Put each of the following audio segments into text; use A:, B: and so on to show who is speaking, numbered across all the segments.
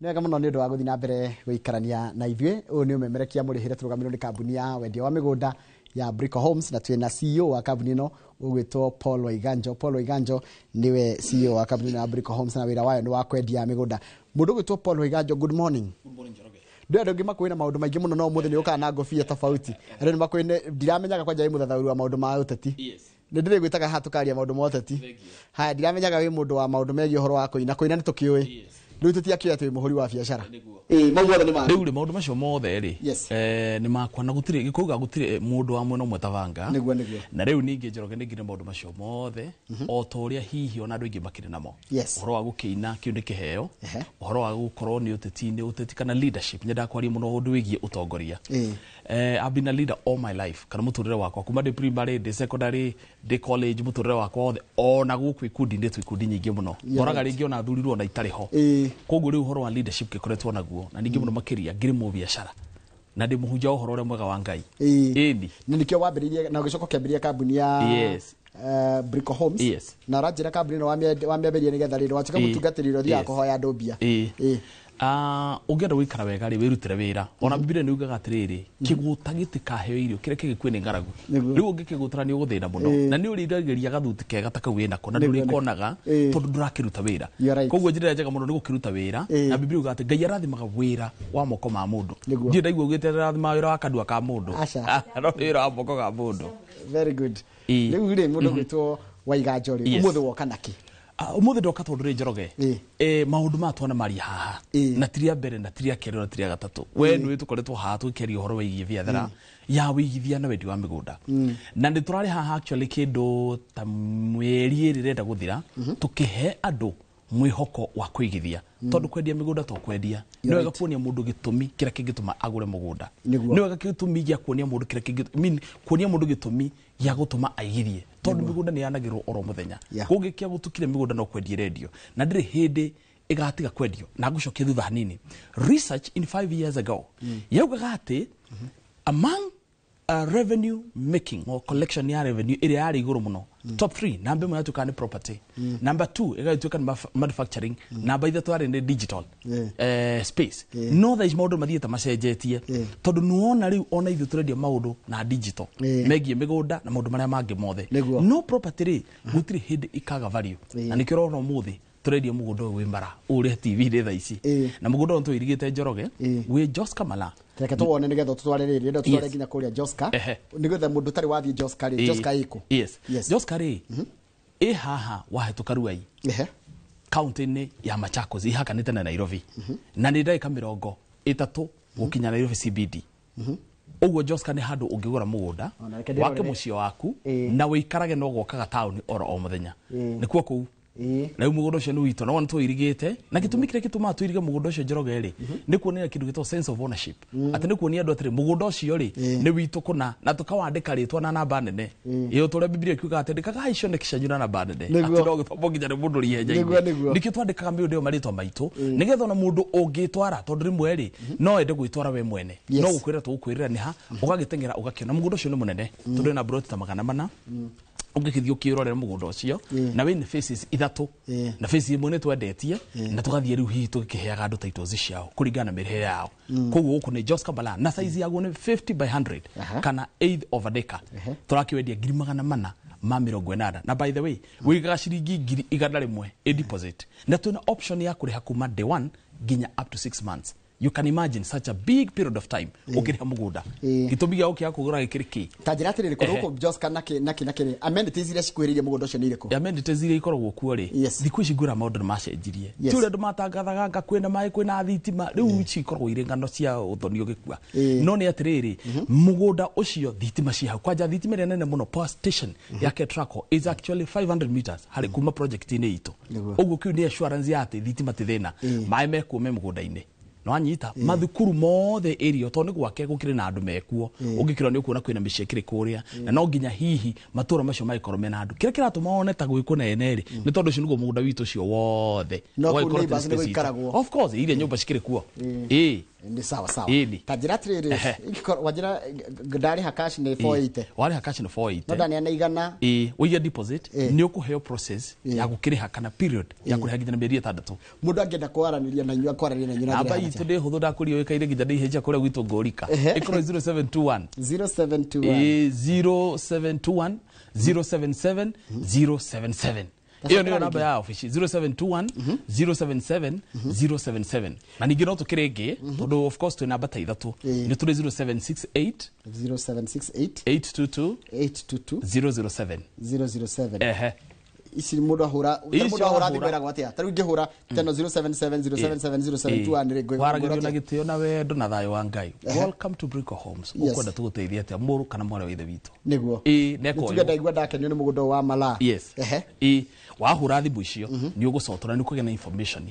A: Nĩ wega mũno nĩ ũndũ wa gũthiĩ na mbere gũikarania na ithuĩ. Ũyũ nĩ ũmemerekia mũrĩhĩre tũrũgamĩrĩrwo nĩ kambuni ya wendia wa mĩgũnda ya Brico Homes, na twĩna CEO wa kambuni ĩno ũgwĩtwo Paul Waiganjo. Paul Waiganjo nĩwe CEO wa kambuni ĩno ya Brico Homes, na wĩra wayo nĩ wa kwendia mĩgũnda. Mũndũ ũgwĩtwo Paul Waiganjo, good morning. Ndĩ andũ angĩ makũĩ na maũndũ maingĩ mũno, no ũmũthĩ nĩ ũkaga na ngũbia tofauti. Andũ nĩ makũĩ, ndiramenyaga kwanja wĩ mũthathaũri wa maũndũ ma ũteti. Nĩ ndĩrĩgwĩtaga haha tũkaria maũndũ ma ũteti. Haya, ndiramenyaga wĩ mũndũ wa maũndũ megiĩ ũhoro wa kũina. Kũina nĩ tũkĩũĩ, rĩu tũtiakĩũĩ atĩ wĩ mũhũri wa biacara. Ĩĩ, mau mothe nĩ maku.
B: Rĩu rĩ, maũndũ macio mothe rĩ, nĩ makwa, na gũtirĩ gĩkũuga gũtirĩ mũndũ wa mwena ũmwe tabanga.
A: Nĩguo.
B: Na rĩu ningĩ Njoroge nĩ ngire maũndũ macio mothe o ta ũrĩa hihi ona andũ aingĩ makĩrĩ namo. Ũhoro wa gũkĩina, kĩu nĩ kĩheo. Ũhoro wa gũkorwo nĩ ũteti-inĩ, ũteti kana leadership, nyendaga kwaria mũno ũndũ wĩgiĩ ũtongoria. I've been a leader all my life, kana mũtũrĩre wakwa kuma ndĩ primary, ndĩ secondary, ndĩ college, mũtũrĩre wakwa wothe, ona gũkũ ikundi-inĩ, twĩ ikundi nyingĩ mũno. Ngoraga rĩngĩ ona thurirwo ona itarĩ ho. Koguo rĩu ũhoro wa leadership gĩkoretwo naguo, na ningĩ mũno makĩria ngĩrĩ mũbiacara na ndĩ mũhunjia wa ũhoro ũrĩa mwega wa Ngai. Ĩni.
A: Na nĩkĩo wambĩrĩirie na ũgĩcoka ũkĩambĩrĩria kambuni ya Brico Homes. Na ũranjĩra kambuni ĩno wamĩambĩrĩria nĩgetha rĩrĩ watuĩka mũtungatĩri ũrĩa ũthiaga kũhoya andũ mbia.
B: Ũngĩenda gũikara wega rĩ, wĩrutĩre wĩra. Ona Bibilia nĩ yugaga atĩrĩrĩ, kĩgũta gĩtikaheo irio kĩrĩa kĩgĩkue nĩ ng'aragu. Rĩu ũngĩkĩgũtara nĩ ũgũthĩna mũno. Na nĩ ũrĩriragĩria gathuti kega ta kau wĩnako, na ndũrĩkonaga tondũ ndũrakĩruta wĩra.
A: You are right.
B: Koguo njĩra ĩrĩa njega mũno nĩ gũkĩruta wĩra. Na Bibilia yugaga atĩ Ngai arathimaga wĩra wa moko ma mũndũ. Ndirĩ ndaigua ugĩte arathimaga wĩra wa kanua ka mũndũ.
A: Aca.
B: No nĩ wĩra wa moko ga mũndũ.
A: Very good. Rĩu rĩ, mũndũ ũgwĩtwo Waiganjo rĩ, ũmũthĩ woka nakĩ?
B: Ũmũthĩ ndoka tondũ rĩ, Njoroge, maũndũ maya twana maria haha, na ti rĩa mbere na ti rĩa kerĩ na ti rĩa gatatũ. We nĩwe tũkoretwo haha tũkĩaria ũhoro wĩgiĩ biathara ya wĩigithia na wendi wa mĩgũnda, na nĩ tũrarĩ haha actually kĩndũ ta mĩeri 2 ĩrenda gũthira, tũkĩhe andũ mwĩhoko wa kũigithia, tondũ kwendia mĩgũnda to kwendia. Nĩ wega kuonia mũndũ gĩtũmi kĩrĩa kĩngĩtũma agũre mũgũnda. Nĩ wega gĩtũmi gĩa kuonia mũndũ kĩrĩa kĩngĩ, I mean, kuonia mũndũ gĩtũmi gĩa gũtũma aigithie, tondũ mĩgũnda nĩ yanagĩrwo oro mũthenya. Kũngĩkĩa gũtukire, mĩgũnda no kwendia ĩrendio na ndĩrĩ hĩndĩ ĩgatiga kwendio. Na ngũcokia thutha hanini, research in 5 years ago yaugaga atĩ among revenue making or collection ya revenue ĩrĩa yarĩ igũrũ mũno, top 3, namba 1 yatuĩkaga nĩ property, namba 2 ĩgatuĩka nĩ manufacturing, namba 3 yarĩ nĩ digital space. No thaa ici maũndũ mathiĩte macenjetie, tondũ nĩwona rĩu ona ithuĩ tũrendia maũndũ na digital megiĩ mĩgũnda na maũndũ marĩa mangĩ mothe. No property rĩ, gũtirĩ hĩndĩ ikaga value. Na nĩkĩo ũrona ũmũthĩ tũrendia mũgũnda ũyũ wĩ mara ũrĩa TV-inĩ thaa ici. Na mũgũnda ũyũ tũirigĩte, Njoroge, wĩ Joska Mala.
A: Reke tũwone nĩgetha tũtware rĩrĩ ndo tũtware nginya kũrĩa Joska, nĩgetha mũndũ ũtarĩ wathiĩ Joska rĩ, Joska ĩkũ?
B: Yes. Joska rĩ, ĩ haha wahĩtũka Ruai, kaunti-inĩ ya Machakos, ihakanĩte na Nairobi, na nĩ ndagĩka 30 gũkinya Nairobi CBD. Ũguo Joska nĩ handũ ũngĩgũra mũgũnda,
A: Ona reke ndĩrorere.
B: wake mũciĩ waku na wĩikarage no gwokaga taũni oro o mũthenya. Nĩkuo kũu. Rĩu mũgũnda ũcio nĩ witũ, na wona tũirigĩte, na gĩtũmi kĩrĩa gĩtũmaga tũirige mũgũnda ũcio, Njoroge rĩ, nĩ kuonia kĩndũ gĩtagwo sense of ownership, atĩ nĩ kuonia andũ atĩrĩ, mũgũnda ũcio rĩ, nĩ witũ kũna, na tũkawandĩka rĩtwa na namba nene ĩyo, tũrĩa Bibilia ĩkiugaga atĩ andĩkagai cioneki cianyu na namba nene, atĩ no gĩthomo nginya nĩ mũndũ ũrĩ ihenya-inĩ.
A: Nĩguo.
B: Nĩkĩo twandĩkaga mĩũndũ ĩyo marĩtwa maitũ, nĩgetha ona mũndũ ũngĩtwara, tondũ rĩmwe rĩ, no ende gwĩtwara we mwene, no gũkwĩrĩra tũgũkwĩrĩra nĩ ha ũgagĩteng'era ũgakĩona. Mũgũnda ũcio nĩ mũnene, tondũ wĩna broti ta 400. Ũngĩgĩthiĩ ũkĩrorera mũgũnda ũcio, na wĩna phases 3, na phase 1 nĩ twendetie, na tũgathiĩ rĩu hihi tũgĩkĩheaga andũ titles ciao kũringana na mĩrĩhĩre yao. Koguo gũkũ nĩ Joska Bala, na size yaguo nĩ 50 by 100 kana eighth of an acre. Tũrakĩwendia 480,000, na by the way wĩigaga ciringi 100,000 ĩ deposit, na twĩna option ya kũrĩha kuma day one nginya up to 6 months. You can imagine such a big period of time ũkĩrĩha mũgũnda. Gĩtũmi gĩa gũkĩaga kũgũra gĩkĩrĩ kĩ?
A: Ta njĩra atĩrĩrĩ, kũndũ gũkũ Joska nakĩ nakĩ nakĩ, amenities iria cikuhĩrĩirie mũgũnda ũcio nĩ irĩkũ?
B: Amenities iria ikoragwo kuo rĩ, thikũ ici ngwĩra maũndũ nĩ macenjirie. Ti ũrĩa andũ matangathaga anga kwĩna maĩ, kwĩna thitima, rĩu ici ikoragwo irĩ ng'ano cia ũthoni ũgĩkua. No nĩ atĩrĩrĩ, mũgũnda ũcio thitima ciĩ hau kwanja, thitima ĩrĩa nene mũno, power station ya Ketraco, is actually 500 meters harĩ kuma project-inĩ itũ. Ũguo kĩu nĩ assurance ya atĩ thitima ti thĩna. Maĩ mekuo me mũgũnda-inĩ, nĩwanyita, mathukuru mothe area, tondũ nĩ gwake gũkĩrĩ na andũ mekuo. Ũngĩkĩrora nĩ ũkuona kwĩna mĩciĩ ĩkĩrĩ kũrĩa, na no nginya hihi matũra macio magĩkorwo mena andũ. Kĩrĩa kĩratũma wone ta gwĩ kũnene rĩ, nĩ tondũ ũcio nĩguo mũgũnda witũ ũcio wothe.
A: No kũu
B: Ũgagĩkorwo atĩ
A: neighbours
B: nĩ
A: nĩ
B: space itũ.
A: gũikaragwo.
B: Of course, iria nyũmba cikĩrĩ kuo, ĩĩ.
A: Nĩ sawa sawa.
B: Ĩni.
A: Ta njĩra atĩrĩrĩ, wanjĩra ndarĩha cash nĩ 480.
B: Warĩha cash nĩ 480.
A: No ndaneana 100.
B: Ĩĩ, ũige deposit nĩ ũkũheo process ya gũkĩrĩha kana period ya kũrĩha nginya na mĩeri 6.
A: Mũndũ angĩenda kwaranĩria na inyuĩ, akwaranĩria na inyuĩ na njĩra
B: Namba
A: ya
B: itũ ndĩ hũthũ, ndakũria ũĩkaine nginya ndĩihĩnja kũrĩa gwitũ ngũrika. Ĩkorwo 0721
A: 0721.
B: Ĩĩ, 0721 077 077. Ĩyo nĩyo namba ya obici, 0721 077 077. Na ningĩ no tũkĩrĩ ĩngĩ, tondũ of course twĩ namba ta ithatũ. Nĩ tũrĩ 0768
A: 0768
B: 822
A: 822
B: 007.
A: 007.
B: Ehe.
A: Ici mũndũ ahũra,
B: Ici
A: mũndũ ahũra thimũ
B: wahũra.
A: ĩragwo atĩa? Ta rĩu ingĩhũra teno 077 077 071 rĩ,
B: Waragĩrio na gĩtĩo na wendo na thayũ wa Ngai. Welcome to Brico Homes. Ũkwenda tũgũteithia atĩa, mũrũ kana mwarĩ wa ithe witũ?
A: Nĩguo.
B: Ĩĩ.
A: Nĩtuge
B: Nekoywo.
A: ndaigua ndakenio nĩ mũgũnda ũyũ wa Malaa.
B: Yes. Ĩĩ, wahũra thimũ icio nĩ ũgũcotora, nĩ ũkũgĩa na information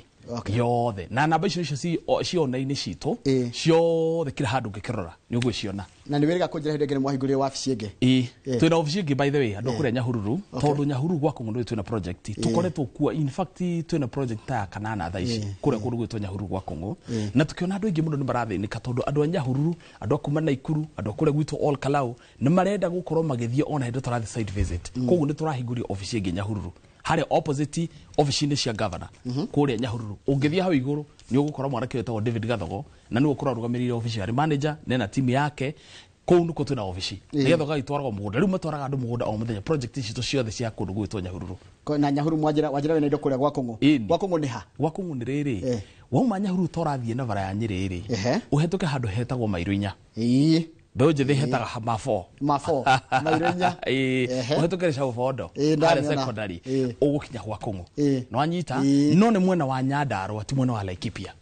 B: yothe, na namba icio nicio ci online citũ ciothe, kila handũ ũngĩkĩrora nĩ ũgwĩciona.
A: Na nĩ wĩrĩga kũnjĩra hĩndĩ ĩngĩ nĩ mwahingũrire wabici ĩngĩ?
B: Ĩĩ, twĩna obici ĩngĩ, by the way, andũ a kũrĩa Nyahururu, tondũ Nyahururu gwa Kũng'ũndũ twĩna project tũkoretwo kuo. In fact, twĩna project ta ya kanana thaa ici kũrĩa kũndũ gwĩtwo Nyahururu gwa Kũng'ũ, na tũkĩona andũ aingĩ mũno nĩ marathĩnĩka, tondũ andũ a Nyahururu, andũ a kuma Naikuru, andũ a kũrĩa gwitũ Ol Kalou nĩ marenda gũkorwo magĩthiĩ ona hĩndĩ tũrathiĩ site visit. Koguo nĩ tũrahingũria obici ĩngĩ Nyahururu, harĩa opposite obici-inĩ cia governor kũrĩa Nyahururu. Ũngĩthiĩ hau igũrũ nĩ ũgũkora mwanake wĩtagwo David Gathogo, na nĩwe ũkorwo arũgamĩrĩire obici arĩ manager nena timu yake. Kũu nĩkuo twĩna obici, nĩgetha ũgagĩtwaragwo mũgũnda. Rĩu matwaraga andũ mũgũnda o mũthenya, project citũ ciothe cia kũndũ gwĩtwo Nyahururu.
A: Na Nyahururu wanjĩra wĩna indo kũrĩa gwa Kũng'ũ?
B: Ĩni.
A: Gwa Kũng'ũ nĩ ha?
B: Gwa Kũng'ũ nĩ rĩrĩ, wauma Nyahururu torathiĩ na bara ya Nyĩrĩ rĩ, ũhetũke handũ hetagwo Mairũ Inya. Mbeũ njĩthĩ hetaga mafo.
A: Mafo, Mairũ Inya.
B: Ĩĩ, ũhetũke Gĩcagũ Bondo harĩa
A: Ndamĩona.
B: secondary, ũgũkinya gwa Kũng'ũ. Nĩwanyita?
A: Ĩĩ.
B: No nĩ mwena wa Nyandarũa, ti mwena wa Laikipia.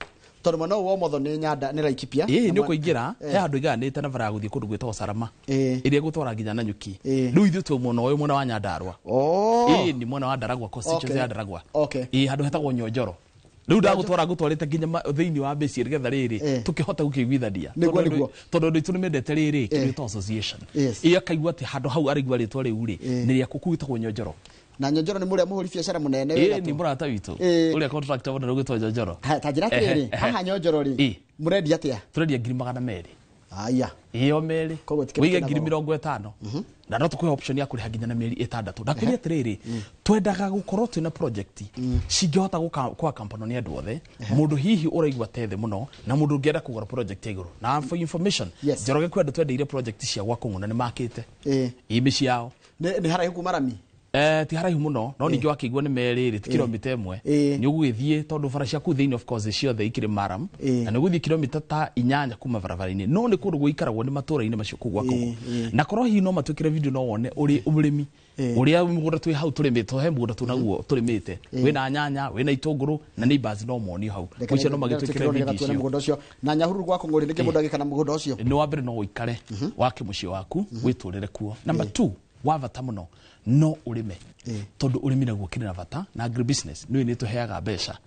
A: Tondũ mwena ũyũ wa ũmotho nĩ Nyanda, nĩ Laikipia.
B: Ĩĩ,
A: Na
B: nĩ ũkũingĩra he handũ igayanĩte na bara ya gũthiĩ kũndũ gwĩtagwo Sarama ĩrĩa ĩgũtwara nginya Nanyuki. Rĩu ithuĩ twĩ mwena ũyũ, mwena wa Nyandarũa. Ĩĩ, nĩ mwena wa Ndaragwa, constituency ya Ndaragwa. Ĩĩ, handũ hetagwo Nyonjoro. Rĩu ndagũtwara ngũtwarĩte nginya thĩinĩ wa mĩciĩ, nĩgetha rĩrĩ tũkĩhote gũkĩiguithania. Tondũ andũ aitũ nĩ mendete rĩrĩ kĩndũ gĩtagwo association. Ĩĩ, akaigua atĩ handũ hau araigua rĩtwa rĩu rĩ nĩ rĩaku, kũu gĩtagwo Nyonjoro.
A: Na Nyonjoro nĩ mũrĩa mũhũri biacara mũnene
B: Ĩĩ,
A: wĩ
B: nĩ
A: gatũ.
B: mũrata witũ ũrĩa contractor mũnene ũgwĩtwo Nyonjoro.
A: Ha, ta njĩra atĩrĩrĩ, haha Nyonjoro rĩ, mũrendia atĩa?
B: Tũrendia 200,000.
A: Aya.
B: Ĩyo merĩ.
A: Koguo ti kĩndũ
B: Wĩige
A: kĩna
B: ngiri
A: goro.
B: 50, na no tũkũhe option ya kũrĩha nginya na mĩeri 6. Ndakwĩria atĩrĩrĩ, twendaga gũkorwo twĩna project cingĩhota gũka company nĩ andũ othe, mũndũ hihi ũraigua tethe mũno na mũndũ ũngĩenda kũgũra project ya igũrũ. Na for information, Njoroge, kwĩ andũ twendeire project cia gwa Kũng'ũ na nĩ makĩte ĩ mĩciĩ yao.
A: Nĩ haraihu kuma rami?
B: Ti haraihu mũno, no ningĩ wakĩigua nĩ merĩ rĩ, ti kilomita 1. Nĩ ũgũgĩthiĩ, tondũ bara cia kũu thĩinĩ of course ciothe ikĩrĩ maram, na nĩ ũgũthiĩ kilomita ta 8 kuma barabara-inĩ, no nĩ kũndũ gũikaragwo nĩ matũra-inĩ macio kũu gwa Kũng'ũ. Na korwo hihi no matwĩkĩre video no wone ũrĩ ũrĩmi ũrĩa mũgũnda twĩ hau tũrĩmĩtwo, he mũgũnda twĩnaguo tũrĩmĩte, wĩna nyanya, wĩna itũngũrũ, na neighbors no monio hau. Ũcio no magĩtwĩkĩre video
A: tuone
B: icio.
A: Mũgũnda ũcio na Nyahururu gwa Kũng'ũ rĩ, nĩkĩ mũndũ agĩka na mũgũnda ũcio?
B: Nĩ wa mbere, no ũikare wake mũciĩ waku, wĩtũrĩre kuo. Number two, wa bata mũno, no ũrĩme, tondũ ũrĩmi naguo ũkĩrĩ na bata, na agribusiness nĩũĩ nĩ tũheaga mbeca.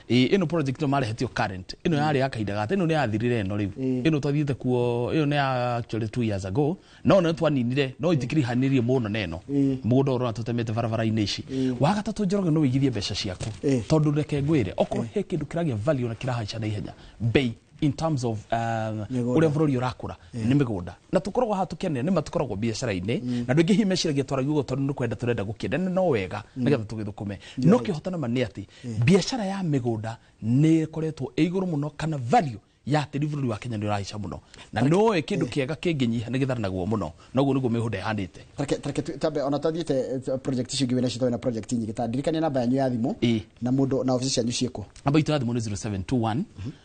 B: Ĩĩ, ĩno project ĩno marehetio current, ĩno yarĩ ya kahinda gata, ĩno nĩ yathirire. Ĩno rĩu ĩno twathiĩte kuo, ĩyo nĩ ya actually 2 years ago, no nĩ twaninire, no itikirihanĩrie mũno na ĩno mũgũnda ũrona tũtemete barabara-inĩ ici. Wa gatatũ, Njoroge, no wĩigithie mbeca ciaku, tondũ reke ngwĩre, okorwo he kĩndũ kĩragĩa value na kĩrahaica na ihenya bei in terms of
A: Mĩgũnda.
B: ũrĩa bũrũri ũrakũra nĩ mĩgũnda. Na tũkoragwo haha tũkĩanĩra, nĩ ma tũkoragwo biacara-inĩ, na andũ aingĩ hihi meciragia twaragia ũguo tondũ nĩ kwenda tũrenda gũkĩenda, na no wega nĩgetha tũgĩthũkũme, no kĩhotana ma nĩ atĩ biacara ya mĩgũnda nĩ ĩkoretwo ĩ igũrũ mũno, kana value ya tĩri bũrũri wa Kenya nĩ ũrahaica mũno, na nĩũĩ kĩndũ kĩega kĩngĩnyiha nĩ gĩtharanagwo mũno, noguo nĩguo mĩgũnda ĩhanĩte.
A: Tareke tambe ona twathiĩte project icio ingĩ wĩna cio, na project nyingĩ, ta ndirikania namba yanyu ya thimũ na mũndũ na obici cianyu ciĩkũ?
B: Namba itũ ya thimũ nĩ 0721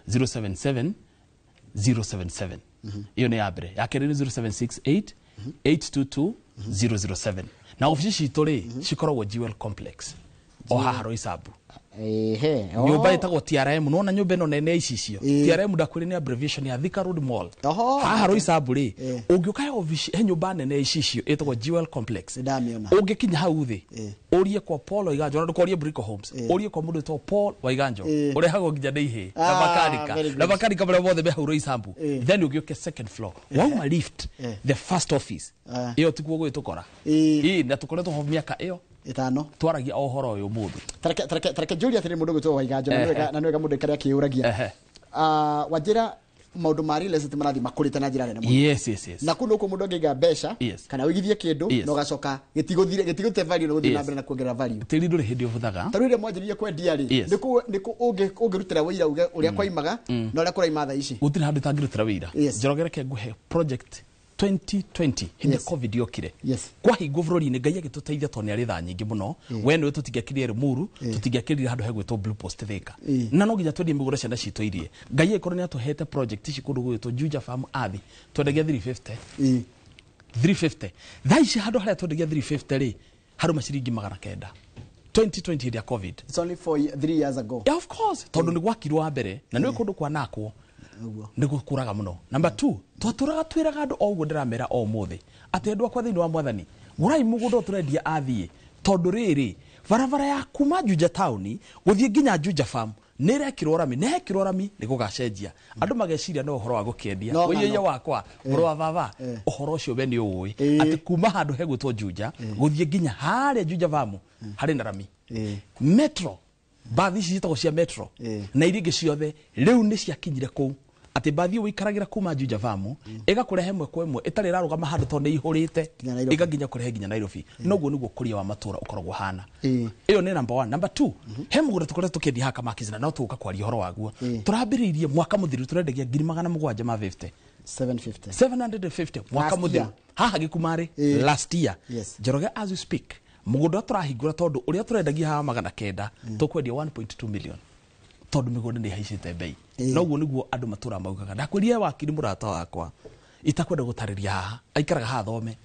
B: 077 077. Iyo nĩ ya mbere. Ya kerĩ nĩ 0768 822 007. Na obici citũ rĩ, cikoragwo Jewel Complex o haha Roysambu. Nyũmba ĩtagwo TRM. Nona nyũmba ĩno nene icicio? TRM, ndakwĩrĩ nĩ abbreviation ya Thika Road Mall. Haha Roysambu rĩ, ũngĩũka he obici, he nyũmba nene icicio ĩtagwo Jewel Complex.
A: Nĩndamĩona.
B: Ũngĩkinya hau thĩ, ũrie kwa Paul Waiganjo, na ndũkorie Brico Homes, ũrie kwa mũndũ wĩtagwo Paul Waiganjo, ũrehagwo nginya nĩ ihĩ na makanika
A: Very good.
B: na makanika marĩa mothe me hau Roysambu. Then ũgĩũke second floor, wauma lift, the first office, ĩyo tikuo gwĩtũkora. Ĩĩ, na tũkoretwo ho mĩaka ĩyo
A: 5.
B: Twaragia o ũhoro ũyũ mũthĩ.
A: Tareke njũrie atĩrĩ, mũndũ gwĩtwo Waiganjo, na nĩ wega mũndũ aikare akĩyũragia. Ah, wanjĩra Maũndũ ma real estate marathiĩ makũrĩte na njĩra nene mũno.
B: Yes yes yes
A: Na kũu nĩkuo mũndũ angĩiga mbeca kana ũigithie kĩndũ na ũgacoka gĩtigũthire, gĩtigũte value na gũthiĩ na mbere na kuongerera value.
B: Tĩri ndũrĩ hĩndĩ ũbuthaga.
A: Ta rĩu rĩrĩa mwanjĩrĩria kwendia rĩ, nĩkũ ũngĩrutĩra wĩira uge ũrĩa kwaimaga na ũrĩa kũraima thaa ici?
B: Gũtirĩ handũ itangĩrutĩra wĩira. Njoroge, reke nguhe project 2020 hĩndĩ COVID yokire. Kwahingwo bũrũri-inĩ, Ngai agĩtũteithia tondũ nĩ arĩ tha nyingĩ mũno. We nĩwe tũtingĩakirire Limuru, tũtingĩakĩrire handũ hegwĩtwo Blue Post Thika, na no nginya twendie mĩgũnda ciana citũ irie. Ngai agĩkorwo nĩ atũhete project ici kũndũ gũgwĩtwo Juja Farm Athi, twendagia 350. 350. Thaa ici handũ harĩa twendagia 350 rĩ, harũma ciringi 900, 2020 hĩndĩ ya COVID.
A: It's only 3 years ago.
B: Yeah, of course, tondũ nĩ gwakirwo wa mbere na nĩ kũndũ kwanakwo nĩ gũkũraga mũno. Number two, twatũraga twĩraga andũ o ũguo ndĩramera o ũmũthĩ atĩ andũ akwa thĩinĩ wa Mwathani, gũrai mũgũnda ũyũ tũrendia athiĩ, tondũ rĩrĩ barabara ya kuma Juja taũni gũthiĩ nginya Juja Farm nĩ ĩrekĩrwo rami, na hekĩrwo rami nĩ gũgacenjia. Andũ mageciria no ũhoro wa gũkĩendia.
A: No
B: ũiyũiye
A: ng'ano.
B: Wakwa ũhoro wa baba, ũhoro ũcio we nĩ ũĩ atĩ kuma handũ hegwĩtwo Juja gũthiĩ nginya harĩa Juja Farm harĩ na rami. Metro bathi ici ciĩtagwo cia metro na iria ingĩ ciothe rĩu nĩ ciakinyire kũu atĩ bathi ĩyo ũikaragĩra kuma Juja Farm ĩgakũrehe ĩmwe kwa ĩmwe ĩtarĩ ĩrarũgama handũ tondũ nĩ ihũrĩte.
A: Nginya Nairobi.
B: Ĩgakinya kũrehe nginya Nairobi. Noguo nĩguo kũria wa matũra ũkoragwo hana. Ĩyo nĩ number one. Number two, he mũgũnda tũkoretwo tũkĩendia haha Kamakis na no tũgũka kwaria ũhoro waguo. Tũrambĩrĩirie mwaka mũthiru tũrendagia ngiri 750.
A: 750.
B: 750 mwaka
A: Last
B: mũthiru
A: year.
B: Haha gĩkumarĩ last year. Njoroge, as we speak, mũgũnda ũrĩa tũrahingũra, tondũ ũrĩa tũrendagia haha 900, tũkwendia 1.2 million tondũ mĩgũnda nĩ ĩhaicĩte bei. Noguo nĩguo andũ matũra maugaga. Ndakwĩrire wakiri mũrata wakwa itakwenda gũtarĩria haha aikaraga haha thome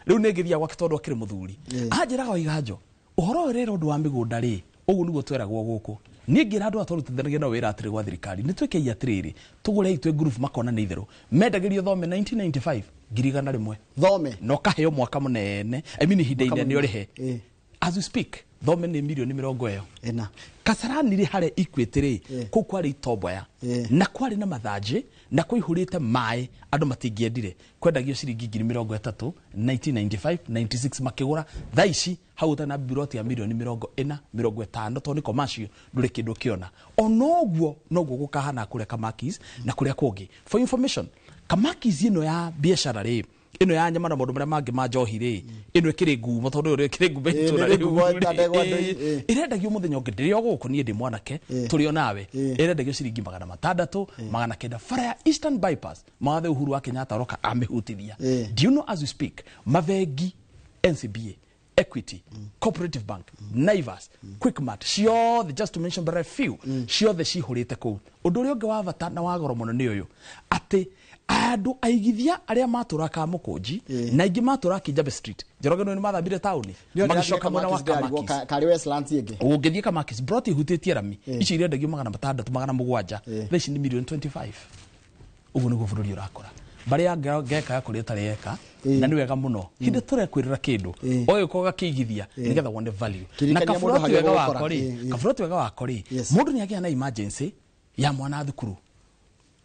B: rĩu nĩ ngĩthiaga gwake tondũ akĩrĩ mũthuri. Anjĩraga, "Waiganjo, ũhoro ũyũ rĩrĩ ũndũ wa mĩgũnda rĩ, ũguo nĩguo tweragwo gũkũ." Niĩ ngĩra andũ aya twarutithanagia nao wĩra atĩrĩ gwa thirikari, nĩ twĩkei atĩrĩrĩ, tũgũrei twĩ group, makona nĩ itherũ. Mendagĩrio thome 1995 ngiri 100.
A: Thome.
B: Na ũkaheo mwaka mũnene, I mean ihinda
A: Mwaka
B: inene
A: mũnene.
B: ũrĩhe. As we speak, thome nĩ mirioni mĩrongo ĩyo.
A: Ĩna.
B: Kasarani rĩ, harĩa Equity rĩ, kũu kwarĩ itomboya na kwarĩ na mathanjĩ na kũihũrĩte maĩ, andũ matingĩendire. Kwendagio ciringi ngiri 30 1995 96, makĩgũra. Thaa ici hau ũtarĩ na biroti ya mirioni 40, 50, tondũ nĩ commercial, ndũrĩ kĩndũ ũkĩona. Onoguo noguo gũkahana kũrĩa Kamakis na kũrĩa kũngĩ. For information, Kamakis ĩno ya biacara rĩ, ĩno ya nyama na maũndũ marĩa mangĩ ma njohi rĩ, ĩno ĩkĩrĩ ngumo tondũ ĩyo ĩkĩrĩ ngumo itũra
A: nĩ
B: rĩu
A: ngumo
B: rĩ.
A: ta ndegwa ndũi,
B: Ĩrendagio mũthenya ũngĩ ndĩrĩ o gũkũ niĩ ndĩ mwanake tũrĩ o nawe, ĩrendagio ciringi 600, 900, bara ya Eastern Bypass mawathe Uhuru wa Kenyatta aroka amĩhutithia. Do you know, as we speak, mabengi NCBA, Equity, Cooperative Bank, Naivas, Quickmart, ciothe, just to mention but a few, ciothe cihũrĩte kũu. Ũndũ ũrĩa ũngĩ wa bata na wa goro mũno nĩ ũyũ atĩ andũ aigithia arĩa matũraga Kamũkũnji na aingĩ matũraga Kijabe Street, Njoroge, nĩ mathambire taũni magĩcoka mwena wa Kamakis.
A: Karĩ Westlands ĩngĩ.
B: Ũngĩthiĩ Kamakis, broti ihutĩtie rami icio irendagio 600, 700, thaa ici nĩ mirioni 25. Ũguo nĩguo bũrũri ũrakũra. Mbarĩ ya ngeka ya kũrĩa ĩtarĩ eka na nĩ wega mũno hĩndĩ tũrekwĩrĩra kĩndũ ũgĩũka ũgakĩigithia nĩgetha wone value na
A: Kĩririkania mũndũ
B: kaburoti
A: harĩa
B: wega
A: ũgũkora.
B: wako rĩ, kaburoti wega wako rĩ, mũndũ nĩ agĩa na emergency ya mwana thukuru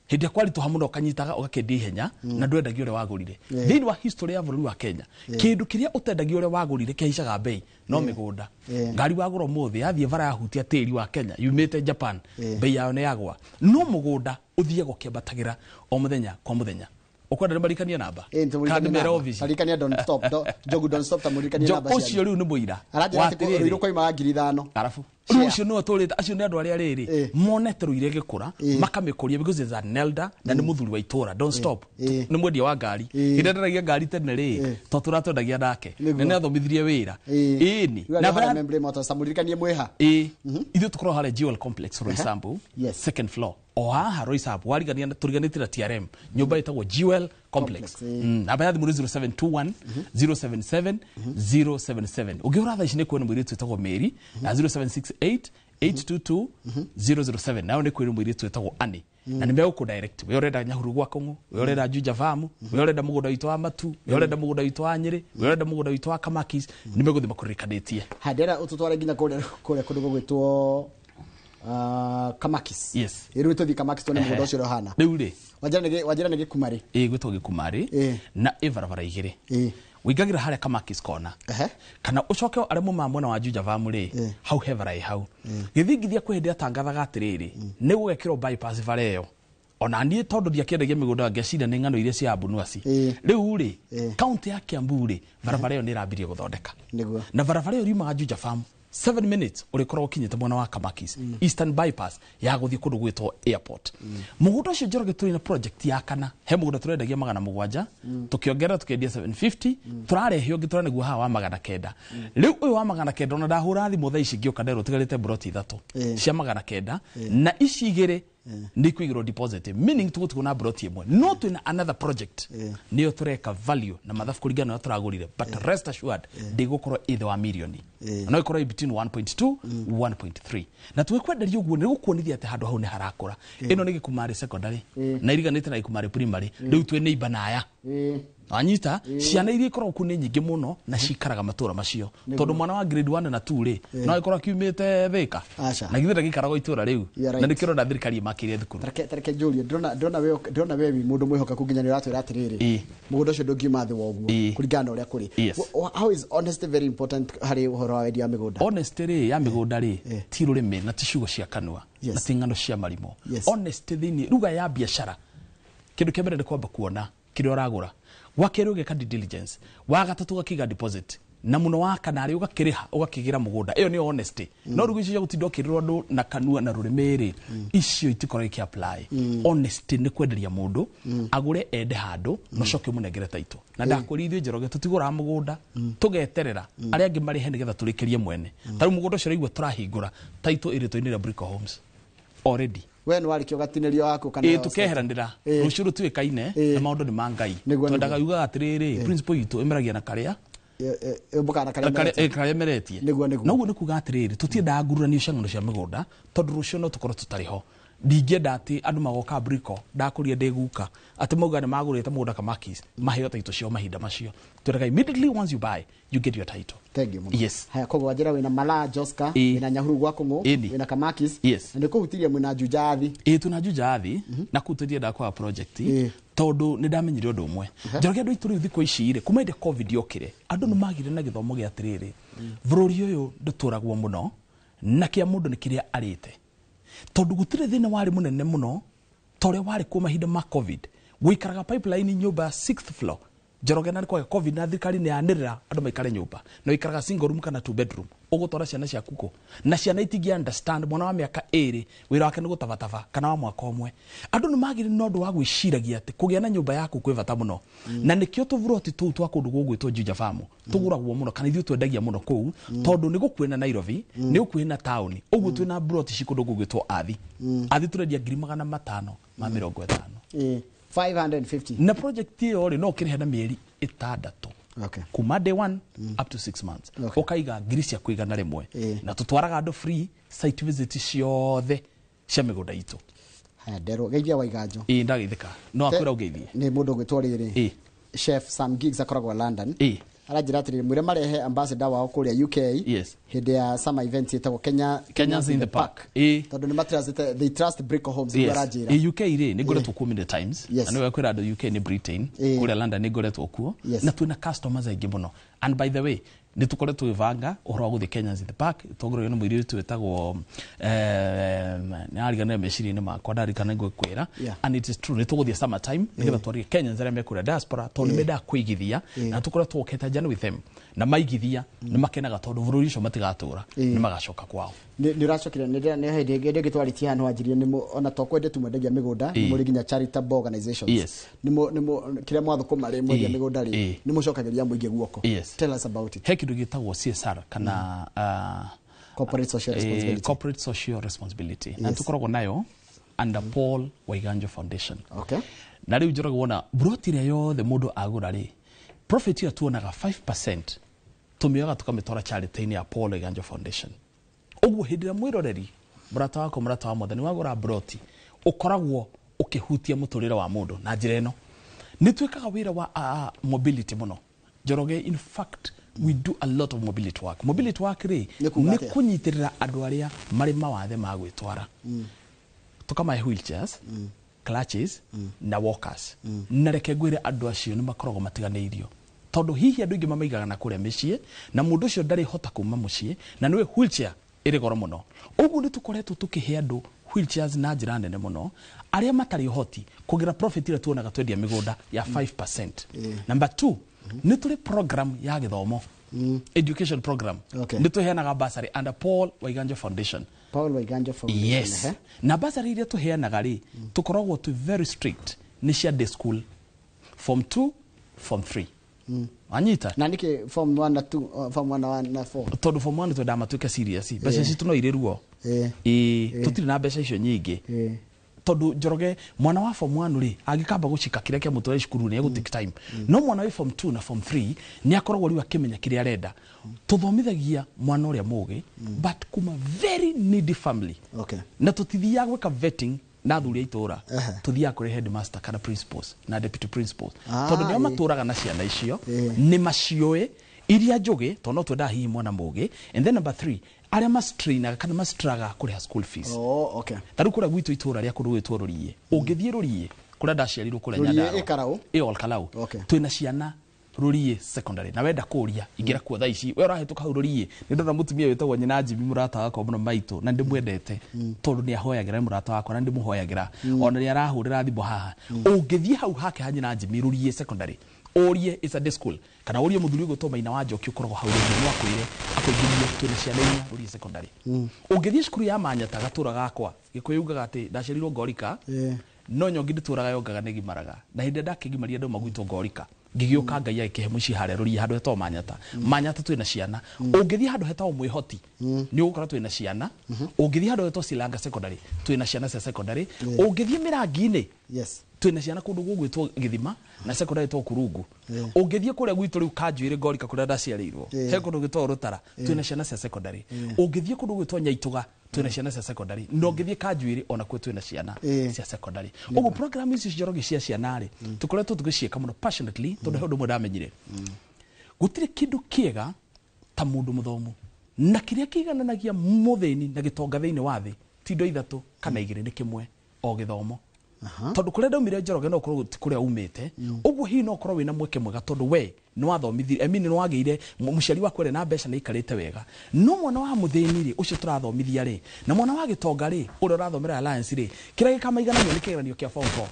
B: hĩndĩ ĩrĩa kwaritũha mũno, ũkanyitaga ũgakĩendia ihenya na ndwendagia ũrĩa wagũrire. Thĩinĩ wa history ya bũrũri wa Kenya, kĩndũ kĩrĩa ũtendagia ũrĩa wagũrire kĩhaicaga bei no mĩgũnda. Ngari wagũra ũmũthĩ yathiĩ bara yahutia tĩri wa Kenya yumĩte Japan, bei yayo nĩ yagwa, no mũgũnda ũthiaga ũkĩambatagĩra o mũthenya kwa mũthenya. Ũkwenda nĩmarikanie namba kana nĩmere obici?
A: Tarikania don't stop. Njogu don't stop, tamũririkanie namba
B: ũcio
A: cianyu.
B: Rĩu nĩ mũira
A: Aranjĩra
B: wa
A: atĩ
B: atĩrĩrĩ.
A: rũirũ kwaimaga 5,000.
B: Arabu
A: Share.
B: rĩu ũcio nĩwe tũrĩte, acio nĩ andũ arĩa rĩrĩ monete rũire gĩkũra makamĩkũria because is an elder na nĩ mũthuri wa itũra. Don't stop nĩ mwendia wa ngari. Hĩndĩ ndaragia ngari tene rĩ, to tũratwendagia nake na nĩ athomithirie wĩra ĩni.
A: Rĩu
B: Namba
A: arĩa Membre Motors, tamũririkanie mwĩha.
B: Ĩ ithuĩ tũkoragwo harĩa Jewel Complex, Roysambu, second floor, o haha Roysambu warigania tũriganĩtie na TRM, nyũmba ĩtagwo Jewel Complex.
A: Complex,
B: Namba ya thimũ nĩ 0721 077 077. Ũngĩhũra thaa ici nĩ kuona mũirĩtu wĩtagwo Mary, na 0768 822 007 nayo nĩ kwĩrwo mũirĩtu wĩtagwo Annie, na nĩ megũkũ direct we ũrenda Nyahururu gwa Kũng'ũ, we ũrenda Juja Farm, we ũrenda mũgũnda witũ wa Matu, we ũrenda mũgũnda witũ wa Nyĩrĩ, we ũrenda mũgũnda witũ wa Kamakis, nĩ megũthiĩ makũririkanĩtie.
A: Handera ũtũtware nginya kũrĩa kũndũ gũgwĩtwo Kamakis.
B: Yes.
A: Ĩ rĩu tũthiĩ Kamakis tuone mũgũnda ũcio ũrĩa ũhana.
B: Rĩu rĩ,
A: Wanjĩra nĩ gĩkumarĩ.
B: Ĩ gwĩtwo gĩkumarĩ na ĩ barabara igĩrĩ. Wĩingagĩra harĩa Kamakis kona kana ũcoke arĩa mumaga mwena wa Juja Farm rĩ, hau he bara ĩ hau gĩthingithia. Kwĩ hĩndĩ atangathaga atĩrĩrĩ, nĩ gũgekĩrwo bypass bara ĩyo Ona niĩ tondũ ndiakĩendagia mĩgũnda ngeciria nĩ ng'ano iria cia Abunuasi. Rĩu rĩ, kaunti ya Kiambu rĩ, barabara ĩyo nĩ ĩrambirie gũthondeka. Na barabara ĩyo riumaga Juja Farm 7 minutes ũrĩkoragwo ũkinyĩte mwena wa Kamakis, Eastern Bypass ya gũthiĩ kũndũ gwĩtwo airport. Mũgũnda ũcio, Njoroge, tũrĩ na project ya kana. He mũgũnda tũrendagia 700, tũkĩongerera tũkendia 750, tũrarehe ũngĩ tũraneguo haha wa 900. Rĩu ũyũ wa 900, ona ndahũra thimũ thaa ici ngĩũka, nderwo ũtigarĩte mburoti ithatũ cia 900, na ici igĩrĩ nĩ ikũigĩrwo deposit, meaning tũgũtigwo na mburoti ĩmwe. No twĩna another project nĩyo tũreka value na mathabu kũringana na ũrĩa tũragũrire, but rest assured ndĩgũkorwo ĩ thĩ wa mirioni, no ĩkorwo ĩ between 1.2 1.3. Na tũgĩkwenderia ũguo nĩ gũkuonithia atĩ handũ hau nĩ harakũra. Ĩno nĩ Gĩkumarĩ Secondary na iriganĩte na Gĩkumarĩ Primary. Rĩu twĩ neighbor na aya. Wanyita, ciana iria ikoragwo kuu nĩ nyingĩ mũno na cikaraga matũra macio, tondũ mwana wa grade 1 na 2 rĩ, no agĩkorwo akiumĩte Thĩka.
A: Aca.
B: Na githĩ ndagĩikaraga itũra rĩu?
A: You are right.
B: Na nĩkĩo ũrona thirikari ĩmakĩire thukuru.
A: Tareke njũrie, ndĩrona we wĩ mũndũ mwĩhokeku, nginya nĩ ũratwĩra atĩrĩrĩ, mũgũnda ũcio ndũngiuma thĩ wa ũguo kũringana na ũrĩa kũrĩ. How is honesty very important harĩ ũhoro wa wendia wa mĩgũnda?
B: Honesty rĩ, ya mĩgũnda rĩ, ti rũrĩmĩ na ti ciugo cia kanua na ti ng'ano cia marimũ. Honesty thĩinĩ ruga ya biacara, kĩndũ kĩa mbere nĩ kwamba kuona kĩrĩa ũragũra, wa kerĩ ũgeka due diligence, wa gatatũ ũgakĩiga deposit, na mũno wa kana rĩ, ũgakĩrĩha ũgakĩgĩra mũgũnda. Ĩyo nĩyo honesty. No rĩu icio cia gũtinda ũkĩrĩrwo andũ na kanua na rũrĩmĩ rĩ, icio itikoragwo ikĩ apply. Honesty nĩ kwenderia mũndũ agũre, ende handũ na ũcoke ũmũnengere title. Na ndakwĩra ithuĩ, Njoroge, tũtigũraga mũgũnda tũgeterera arĩa angĩ marĩhe nĩgetha tũrĩkĩrie mwene. Ta rĩu mũgũnda ũcio ũraigua tũrahingũra, title ĩrĩtwa-inĩ rĩa Brico Homes already.
A: We nĩ warĩkia ũgatinĩrio waku kana?
B: Ĩ, tũkeheranĩra. Rũciũ rũtuĩkaine na maũndũ nĩ ma Ngai. Twendaga yugaga atĩrĩrĩ, principle itũ ĩmeragia na karĩa
A: Mũkana karĩa
B: karĩa karĩa meretie.
A: Nĩguo.
B: Na ũguo nĩ kuga atĩrĩrĩ, tũtiendaga ngururanio cia ng'ano cia mĩgũnda, tondũ rũciũ no tũkorwo tũtarĩ ho. Ndingĩenda atĩ andũ magoka Briko, ndakũria ndĩ guka, atĩ mauga nĩ magũrĩte mũgũnda Kamakis, maheo title ciao mahinda macio. Twendaga immediately once you buy, you get your title.
A: Thank you mũno.
B: Yes.
A: Haya, koguo wanjĩra wĩna Malaa Joska, wĩna Nyahururu gwa Kũng'ũ, wĩna Kamakis, na nĩ kũhutirie mwĩna Juja Athi.
B: Ĩ, twĩna Juja Athi, na kũu tũtiendaga kwaga project, tondũ nĩ ndamenyire ũndũ ũmwe, Njoroge. Andũ aitũ rĩu thikũ ici rĩ, kuma hĩndĩ COVID yokire, andũ nĩ magire na gĩthomo gĩa atĩrĩrĩ, bũrũri ũyũ ndũtũragwo mũno na kĩa mũndũ nĩ kĩrĩa arĩte, tondũ gũtirĩ thĩna warĩ mũnene mũno ta ũrĩa warĩ kuo mahinda ma COVID. Gũikaraga pipeline nyũmba ya sixth floor, Njoroge, na nĩ kwaga COVID na thirikari nĩ yanĩrĩra andũ maikare nyũmba, na ũikaraga single room kana two bedroom, ũgũtwara ciana ciaku kũ? Na ciana itingĩ understand mwana wa mĩaka 2 wĩra wake nĩ gũtabataba, kana wa mwaka 1. Andũ nĩ magire na ũndũ wa gwĩciragia atĩ kũgĩa na nyũmba yaku kwĩ bata mũno, na nĩkĩo tũburoti tũu twa kũndũ gũgwĩtwo Juja Farm tũgũragwo mũno, kana ithuĩ twendagia mũno kũu, tondũ nĩ gũkuhĩ na Nairobi, nĩ gũkuhĩ na taũni. Ũguo twĩna buroti ci kũndũ gũgwĩtwo Athi. Athi tũrendia 550,000.
A: 550.
B: Na project ĩyo rĩ, no ũkĩrĩhe na mĩeri 6 kuma day one up to 6 months, ũkaiga ngiri ciaku 100. Na tũtwaraga andũ free site visit ciothe cia mĩgũnda itũ.
A: Haya, nderwo geithia Waiganjo.
B: Ĩ, ndagĩthĩka no akwĩra ũgeithie.
A: Nĩ mũndũ ũgwĩtwo rĩrĩ, Chef Sam Giggs, akoragwo London. Aranjĩra atĩrĩrĩ, mwĩre marehe ambassador wao kũrĩa UK hĩndĩ ya summer event ĩtagwo Kenya
B: Kenyans in the Park.
A: Tondũ nĩ matrust, they trust Brico Homes, nĩguo aranjĩra.
B: Ĩ, UK rĩ, nĩ ngoretwo kuo many times. Na nĩwe kwĩra andũ UK nĩ Britain. Kũrĩa London nĩ ngoretwo kuo. Na twĩna customers aingĩ mũno. And by the way, nĩ tũkoretwo tũgĩbanga ũhoro wa gũthiĩ Kenyans in the Park, tongoragio nĩ mũirĩtu wĩtagwo nĩ ariganĩra meciria-inĩ makwa, ndarikana ngũkwĩra. And it is true, nĩ tũgũthiĩ summer time nĩgetha twarie Kenyans arĩa me kũrĩa diaspora, tondũ nĩ mendaga kwĩigithia, na tũkoretwo tũkĩte journey with them, na maigithia nĩ makenaga, tondũ bũrũri ũcio matigatũra, nĩ magacoka kwao.
A: Nĩ ũracokire nĩ hĩndĩ ĩngĩ twarĩtie haha, nĩwanjirie ona to kwende tu mwendagia mĩgũnda, nĩ mũrĩ nginya charitable organizations. Nĩ kĩrĩa mwathũkũma rĩ, mwendia mĩgũnda rĩ, nĩ mũcokagĩria mũingĩ guoko. Tell us about it.
B: He kĩndũ gĩtagwo CSR kana
A: Corporate social responsibility.
B: Corporate social responsibility, na tũkoragwo nayo under Paul Waiganjo Foundation. Na rĩu Njoroge, wona broti ĩrĩa yothe mũndũ agũra rĩ, profit ĩyo tuonaga 5%, tũmĩoyaga tũkamĩtwara charity-inĩ ya Paul Waiganjo Foundation. Ũguo hĩndĩ ĩrĩa mwĩroreri, mũrata wakwa, mũrata wa mwathani, wagũra broti, ũkoragwo ũkĩhutia mũtũrĩre wa mũndũ na njĩra ĩno. Nĩ twĩkaga wĩra wa mobility mũno, Njoroge. In fact, we do a lot of mobility work. Mobility work rĩ,
A: Nĩ kuuga
B: nĩ
A: atĩa?
B: kũnyitĩrĩra andũ arĩa marĩ mawathe ma gwĩtwara, tukamahe wheelchairs, clutches na walkers. Na reke ngwĩre, andũ acio nĩ makoragwo matiganĩirio, tondũ hihi andũ aingĩ mamaigaga na kũrĩa mĩciĩ, na mũndũ ũcio ndarĩ hota kuma mũciĩ, na nĩwe wheelchair ĩrĩ goro mũno. Ũguo nĩ tũkoretwo tũkĩhe andũ wheelchairs na njĩra nene mũno arĩa matarĩ ũhoti kũgĩra profit ĩrĩa tuonaga twendia mĩgũnda ya 5%. Number 2, nĩ tũrĩ program ya gĩthomo, education program. Nĩ tũheanaga bursary under Paul Waiganjo Foundation.
A: Paul Waiganjo Foundation.
B: Yes. Na bursary iria tũheanaga rĩ, tũkoragwo twĩ very strict, nĩ cia day school, form 2, form 3. Wanyita?
A: Na nĩkĩ form 1 na 2, form 1 na 1 na 4?
B: Tondũ form 1 twendaga matuĩke serious. Mbeca citũ no irĩ ruo. Ĩĩ, tũtirĩ na mbeca icio nyingĩ. Tondũ Njoroge, mwana wa form 1 rĩ, angĩkamba gũcika kĩrĩa kĩa mũtware cukuru nĩ egũ take time, no mwana wĩ form 2 na form 3 nĩ akoragwo rĩu akĩmenya kĩrĩa arenda. Tũthomithagia mwana ũrĩa mũgĩ but kuma very needy family. Na tũtithiaga gwĩka vetting na athuri a itũra, tũthiaga kũrĩ headmaster kana principals na deputy principals, tondũ nĩo matũraga na ciana icio, nĩ maciũĩ iria njũgĩ, tondũ no twendaga hihi mwana mũgĩ. And then number 3, arĩa mastrainaga kana mastraga kũrĩha school fees.
A: Oh, okay.
B: Ta rĩu kũrĩa gwitũ itũra rĩa kũndũ gwĩtwo Rũriĩ, ũngĩthiĩ Rũriĩ kũrĩa ndaciarirwo kũrĩa
A: Rũriĩ
B: Nyandarua,
A: ĩ Karau?
B: Ĩ Ol Kalou. Twĩna ciana Rũriĩ secondary, na wenda kũria ingĩra kuo thaa ici we ũrahĩtũka hau Rũriĩ, nĩ ndona mũtumia wĩtagwo nyina Jimmy, mũrata wakwa mũno maitũ, na ndĩmwendete tondũ nĩ ahoyagĩra, nĩ mũrata wakwa na ndĩmũhoyagĩra ona nĩ arahũrĩra thimũ haha. Ũngĩthiĩ hau hake ha nyina Jimmy Rũriĩ secondary, ũrie it's a day school, kana ũrie mũthuri ũgwĩtwo Maina wa Njoki ũkoragwo hau Rũriĩ, no akwĩre akũingĩrie twĩna ciana inya Rũriĩ secondary. Ũngĩthiĩ cukuru ya Manyata, gatũra gakwa, Gĩkũyũ ugaga atĩ ndaciarirwo Ngorika, no nyongi ndĩtũraga yongaga nĩ gimaraga, na hĩndĩ ĩrĩa ndakĩgimaria ndauma gwitũ Ngorika ngĩgĩũka Ngai agĩkĩhe mũciĩ harĩa Rũriĩ handũ hetagwo Manyata. Manyata twĩna ciana. Ũngĩthiĩ handũ hetagwo Mwĩhoti nĩ ũgũkora twĩna ciana. Ũngĩthiĩ handũ hetagwo Silanga secondary twĩna ciana cia secondary. Ũngĩthiĩ Mĩrangi-inĩ twĩna ciana kũndũ gũgwĩtwo Gĩthima na secondary ĩtagwo Kurungu. Ũngĩthiĩ kũrĩa gwitũ rĩu Kanjuĩrĩ Ngorika kũrĩa ndaciarĩirwo, he kũndũ gwĩtagwo Rũtara twĩna ciana cia secondary. Ũngĩthiĩ kũndũ gwĩtwo Nyaitũga twĩna ciana cia secondary, na ũngĩthiĩ Kanjuĩrĩ ona kuo twĩna ciana cia secondary. Ũguo program ici Njoroge cia ciana rĩ, tũkoretwo tũgĩciĩka mũno passionately, tondũ he ũndũ ũmwe ndamenyire, gũtirĩ kĩndũ kĩega ta mũndũ mũthomu, na kĩrĩa kĩigananagia mũthĩni na gĩtonga thĩinĩ wa thĩ ti indo ithatũ kana igĩrĩ, nĩ kĩmwe o gĩthomo. Tondũ kũrĩa ndaumire Njoroge no ũkorwo ti kũrĩa umĩte ũguo, hihi no ũkorwo wĩna mweke mwega tondũ we nĩ wathomithire, I mean, nĩ wagĩire mũciari waku arĩ na mbeca na aikarĩte wega, no mwana wa mũthĩni rĩ, ũcio tũrathomithia rĩ, na mwana wa gĩtonga rĩ, ũrĩa ũrathomera Alliance rĩ, kĩrĩa gĩkamaiganania nĩ kĩgeranio kĩa form 4.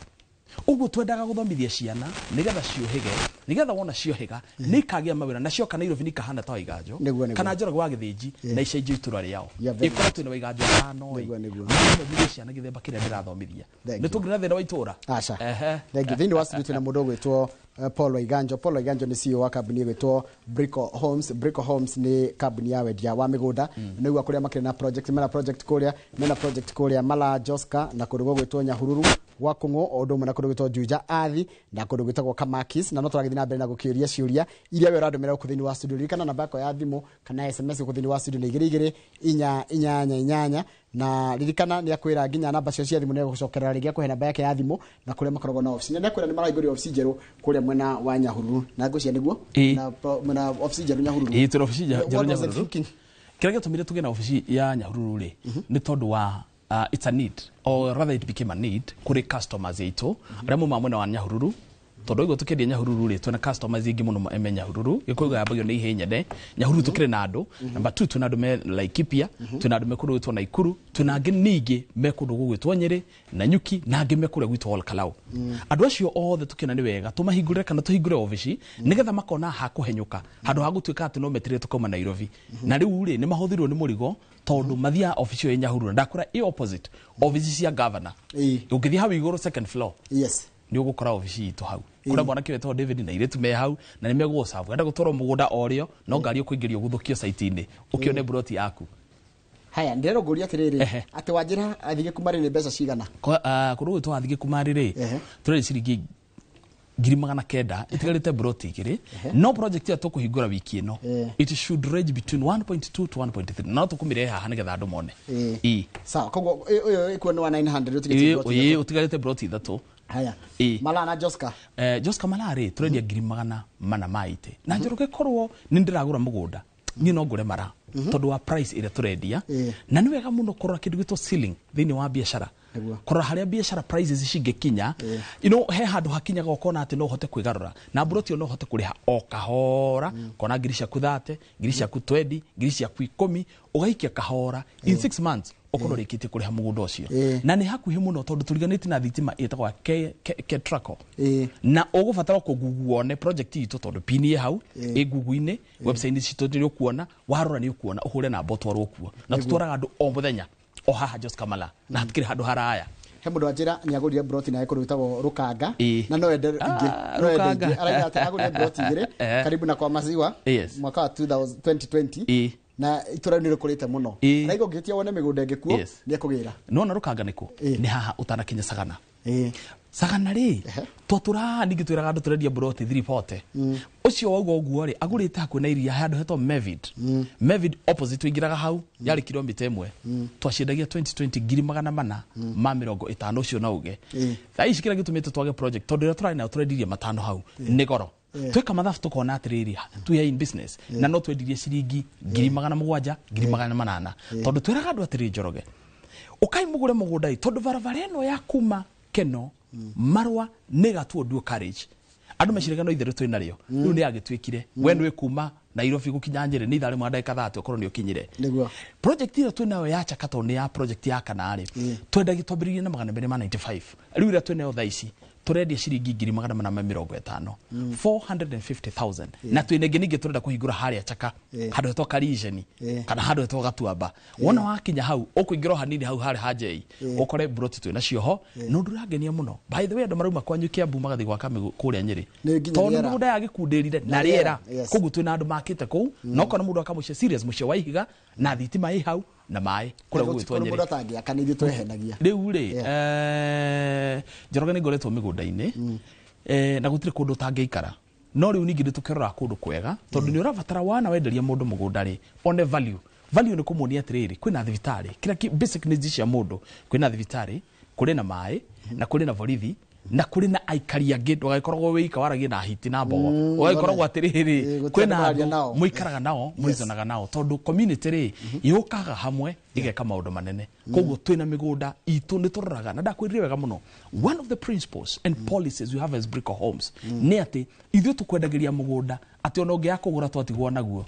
B: Ũguo twendaga gũthomithia ciana nĩgetha ciũhĩge, nĩgetha wona ciohĩga nĩ ikagĩa mawĩra, na cioka Nairobi nĩ ikahana ta Waiganjo kana Njoroge wa Gĩthĩnji na icenjio itũra rĩao.
A: Yeah, very
B: ĩkorwo twĩna Waiganjo atano ĩ,
A: Nĩguo, nĩguo.
B: mathomithie ciana gĩthemba kĩrĩa ndĩrathomithia,
A: Thank
B: nĩ
A: you.
B: tũngĩ na thĩna wa itũra.
A: Aca.
B: Ehe.
A: Thank you. Thĩinĩ wa studio twĩna mũndũ ũgwĩtwo Paul Waiganjo. Paul Waiganjo nĩ CEO wa kambuni ĩgwĩtwo Brico Homes. Brico Homes nĩ kambuni ya wendia wa mĩgũnda. Nĩguo kũrĩa makĩrĩ na project, mena project kũrĩa, mena project kũrĩa Mala Joska na kũndũ gũgwĩtwo Nyahururu gwa Kũng'ũ, o ũndũ ũmwe na kũndũ gwĩtwo Juja Athi na kũndũ gwĩtagwo Kamakis. Na no tũragĩthiĩ na mbere na gũkĩũria ciũria iria we ũrandũmĩra gũkũ thĩinĩ wa studio. Ririkana namba yakwa ya thimũ kana SMS gũkũ thĩinĩ wa studio nĩ igĩrĩ igĩrĩ inya inyanya inyanya, na ririkana nĩ akwĩra nginya namba cio cia thimũ nĩ egũcokerera rĩngĩ akũhe namba yake ya thimũ na kũrĩa makoragwo na ofici. Na nĩ akwĩra nĩ marahingũrire ofici njerũ kũrĩa mwena wa Nyahururu, na ngwĩciria nĩguo na mwena ofici njerũ Nyahururu.
B: Ĩĩ, twĩna ofici
A: What
B: njerũ
A: was the
B: Nyahururu.
A: thinking?
B: Kĩrĩa gĩatũmire tũgĩe na ofici ya Nyahururu rĩ, nĩ tondũ wa it's a need, or rather it became a need kũrĩ customers aitũ arĩa maumaga mwena wa Nyahururu, tondũ oigua tũkĩendia Nyahururu rĩ, twĩna customers aingĩ mũno me Nyahururu. Gĩkũyũ yambagio nĩ ihĩ nyene. Nyahururu tũkĩrĩ na andũ. Number 2, twĩna andũ me Laikipia, twĩna andũ me kũndũ gwĩtwo Naikuru, twĩna angĩ ningĩ me kũndũ gũgwĩtwo Nyĩrĩ na Nyuki, na angĩ me kũrĩa gwitũ Ol Kalou. Andũ acio othe tũkĩona nĩ wega tũmahingũrĩre kana tũhingũre obici nĩgetha makona ha kũhenyũka handũ ha gũtuĩka atĩ no meterere tũkauma Nairobi. Na rĩu rĩ, nĩ mahũthĩrwo nĩ mũrigo tondũ mathiaga obici ĩyo ĩ Nyahururu, na ndakwĩra ĩ opposite obici cia governor. Ũngĩthiĩ hau igũrũ second floor, nĩ ũgũkora obici itũ hau, kũrĩa mwanake wetagwo David na airĩtu me hau na nĩ megũgũcabu. Enda gũtwarwo mũgũnda o rĩo, no ngari ũkũingĩrio gũthũkio site-inĩ ũkĩone buroti yaku.
A: Haya, ndĩrerwo ngũria atĩrĩrĩ, atĩ wanjĩra athige kuma rĩ nĩ mbeca cigana?
B: Kũndũ gwĩtwo athige kumarĩ rĩ, tũrĩ ciringi 900,000 itigarĩte buroti igĩrĩ, no project ĩyo tũkũhingũra wiki ĩno, it should range between 1.2 to 1.3, no tũkũmĩrehe haha nĩgetha andũ mone. Ĩĩ.
A: Sawa, koguo ũyũ ĩkuo nĩ wa 900 ũtigĩtie
B: Ĩĩ,
A: ploti
B: ĩĩ,
A: ithatũ.
B: ũtigarĩte buroti ithatũ.
A: Haya.
B: Ĩĩ.
A: Mala na Joska.
B: Joska Mala rĩ, tũrendia 480,000, na Njoroge korwo nĩ ndĩragũra mũgũnda niĩ no ngũre mara tondũ wa price ĩrĩa tũrendia. Na nĩ wega mũno kũrora kĩndũ gĩtwo ceiling thĩinĩ wa biacara. Kũrora harĩa biacara prices cingĩkinya, he handũ hakinyaga ũkona atĩ no ũhote kwĩgarũra na mburoti no ũhote kũrĩha o kahora, kona ngiri ciaku 30, ngiri ciaku 20, ngiri ciaku 10, ũgaikia kahora in 6 months ũkorwo rĩkĩtie kũrĩha mũgũnda ũcio. Na nĩ hakuhĩ mũno tondũ tũriganĩtie na thitima ĩtagwo Ketraco. Na ũgũbatara kũgugu wone project itũ tondũ pin ĩ hau ĩ Google-inĩ, website citũ nĩ ũkuona, warora nĩ ũkuona, ũhũre namba ũtwarwo kuo. Na tũtwaraga andũ o mũthenya o haha Jos Kamala na hatikĩrĩ handũ haraya.
A: He mũndũ wanjĩra nĩ agũrire broti naye kũndũ gwĩtagwo Rũkanga na no ende ingĩ, no ende ingĩ. Arauga atĩ agũrire broti igĩrĩ karibu na kwa maziwa mwaka wa 2020 na itũra rĩu nĩ rĩkũrĩte mũno. Arauga ũngĩtia wone mĩgũnda ĩngĩ kuo nĩ ekũgĩra.
B: Nĩwona Rũkanga nĩkũ? Nĩ haha ũtanakinya Sagana. Sagana rĩ, twatũraga ningĩ twĩraga andũ tũrendia broti 340. Ũcio wauga ũguo rĩ, agũrĩte hakuhĩ na iria handũ hetwo Mevid. Mevid opposite tũingĩraga hau, yarĩ kilomita 1. Twaciendagia 2020 ngiri magana mana ma mĩrongo ĩtano ũcio na uge. Thaa ici kĩrĩa gĩtũmĩte twage project, tondũ ĩrĩa tũrarĩ nayo tũrendirie matano hau, nĩ goro. Tweka mathabu tukona atiriri, we are in business na no twendirie ciringi ngiri magana mũgwanja, ngiri magana manana. Tondũ twĩraga andũ atĩrĩ Njoroge, ũkai mũgũre mũgũnda ĩ, tondũ barabara ĩno ya kuma Keno Marwa nĩ gatuo dual carriage. Andũ meciragia no itherũ twĩ narĩo. Rĩu nĩ yagĩtuĩkire. We nĩ kuma Nairobi gũkinya Nyĩrĩ nĩ ithaa rĩmwe na ndagĩka 30 ũkorwo nĩ ũkinyire. Project ĩyo twĩ nayo ya Chaka tondũ nĩ ya project ya kana rĩ, twendagia twambĩrĩirie na magana merĩ ma 95. Rĩu ĩrĩa twĩ nayo thaa ici tũrendia ciringi ngiri magana mana ma mĩrongo ĩtano. 450,000. Na twĩna ĩngĩ ningĩ tũrenda kũhingũra harĩa Chaka, handũ hetwo Karijeni, kana handũ hetwo Gatuamba. Wona wakinya hau, ũkũingĩra o hanini hau harĩ ha Njei, ũkore broti twĩ nacio ho, na ũndũ ũrangenia mũno. By the way, andũ marauma kwanyu Kiambu magathiĩ gwaka kũrĩa Nyĩrĩ. Tondũ mĩgũnda ya gĩkundĩrire na rĩera. Koguo twĩna andũ makĩte kũu, na ũkona mũndũ aka mũciĩ serious, mũciĩ wa ihiga, na thitima ĩ hau, na maĩ kũrĩa gũgwĩtwo Nyĩrĩ.
A: Mũndũ atangĩaka nĩ ithuĩ twehenagia.
B: Rĩu rĩ, Njoroge nĩ ngoretwo mĩgũnda-inĩ, na gũtirĩ kũndũ ũtangĩikara. No rĩu ningĩ nĩ tũkĩroraga kũndũ kwega, tondũ nĩ ũrabatara wana wenderia mũndũ mũgũnda rĩ, one value. Value nĩ kũmuonia atĩrĩrĩ, kwĩna thibitarĩ, kĩrĩa basic needs cia mũndũ, kwĩna thibitarĩ, kũrĩ na maĩ, na kũrĩ na borithi, na kũrĩ na aikari angĩ, ndũgagĩkoragwo wĩ ika waragie na hiti na mbogo. Ũgagĩkoragwo atĩrĩrĩ, kwĩna andũ mũikaraga nao, mũizonaga nao, tondũ community rĩ, yũkaga hamwe, ĩgeka maũndũ manene. Koguo twĩna mĩgũnda itũ nĩ tũroraga, na ndakwĩrire wega mũno, one of the principles and policies we have as Brico Homes nĩ atĩ ithuĩ tũkwendagĩria mũgũnda atĩ ona ũngĩaga kũgũra twatigwo naguo,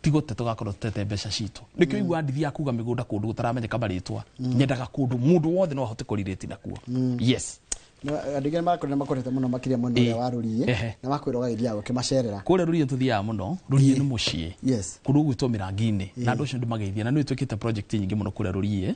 B: tigũte tũgakorwo tũtete mbeca citũ. Nĩkĩo igua ndithiaga kuga mĩgũnda kũndũ gũtaramenyeka marĩtwa. Nyendaga kũndũ mũndũ wothe no ahote kũrirĩti nakuo. Yes.
A: Andũ aingĩ nĩmakorire makorete mũno makĩria mwena ũrĩa wa Rũriĩ, na makwĩra ũgagĩthiaga ũkĩmacerera.
B: Kũrĩa Rũriĩ tũthiaga mũno, Rũriĩ nĩ mũciĩ. Kũndũ gũgwĩtwo Mĩrangi-inĩ. Na andũ acio ndĩmageithia, na nĩ ĩtuĩkĩte project nyingĩ mũno kũrĩa Rũriĩ.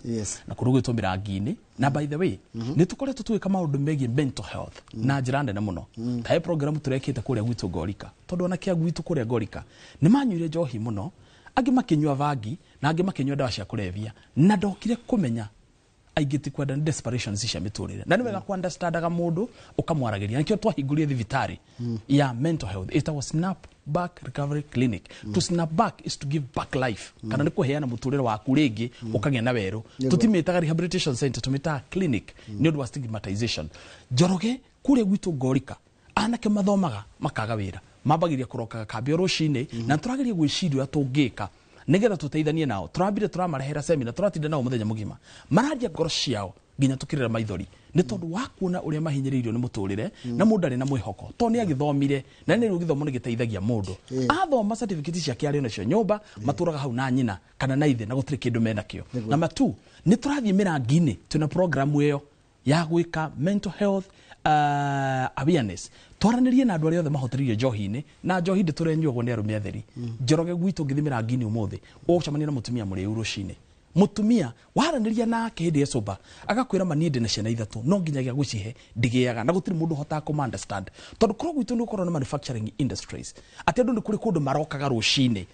B: Na kũndũ gũgwĩtwo Mĩrangi-inĩ. Na by the way, nĩ tũkoretwo tũgĩka maũndũ megiĩ mental health na njĩra nene mũno. Ta he program tũrekĩte kũrĩa gwitũ Ngorika. Tondũ anake a gwitũ kũrĩa Ngorika nĩ manyuire njohi mũno, angĩ makĩnyua bangi, na angĩ makĩnyua ndawa cia kũrebia. Na ndokire kũmenya aingĩ ti kwenda nĩ desperation cia mĩtũrĩre. Na nĩ wega ku understandaga mũndũ ũkamwaragĩria. Nĩkĩo twahingũrire thibitarĩ ya mental health ĩtagwo Snap Back Recovery Clinic. To snap back is to give back life. Kana nĩ kũheana mũtũrĩre waku rĩngĩ ũkagĩa na werũ. Tũtimĩtaga rehabilitation center, tũmĩtaga clinic nĩ ũndũ wa stigmatization. Njoroge kũrĩa gwitũ Ngorika anake mathomaga makaga wĩra, mambagĩria kũrokaga kambĩ o rũcinĩ, na tũrageria gwĩciria ũrĩa tũngĩka nĩgetha tũteithanie nao. Tũrambire tũramarehera seminar, tũratinda nao mũthenya mũgima, mararia ngoro ciao nginya tũkĩrĩra maithori nĩ tondũ wa kuona ũrĩa mahinyĩrĩirio nĩ mũtũrĩre, na mũndũ arĩ na mwĩhoko tondũ nĩ agĩthomire, na nĩ rĩu gĩthomo nĩ gĩteithagia mũndũ. Athoma certificate ciake arĩ nacio nyũmba, matũraga hau na nyina kana na ithe, na gũtirĩ kĩndũ menakĩo. Number 2, nĩ tũrathiĩ mĩrangi-inĩ, twĩna program ĩyo ya gwĩka mental health awareness. Twaranĩrie na andũ arĩa othe mahotĩrĩirio njohi-inĩ, na njohi ndĩtũrenyuagwo nĩ arũme atheri. Njoroge gwitũ ngĩthiĩ mĩrangi-inĩ ũmũthĩ, ũgũcemania na mũtumia mũrĩu rũcinĩ. Mũtumia waranĩria nake hĩndĩ ya sober, agakwĩra ma niĩ ndĩ na ciana ithatũ, no nginyagia gũcihe ndigĩaga, na gũtirĩ mũndũ ũhotaga kũma understand. Tondũ kũrĩa gwitũ nĩ gũkoragwo na manufacturing industries, atĩ andũ nĩ kũrĩ kũndũ marokaga rũcinĩ,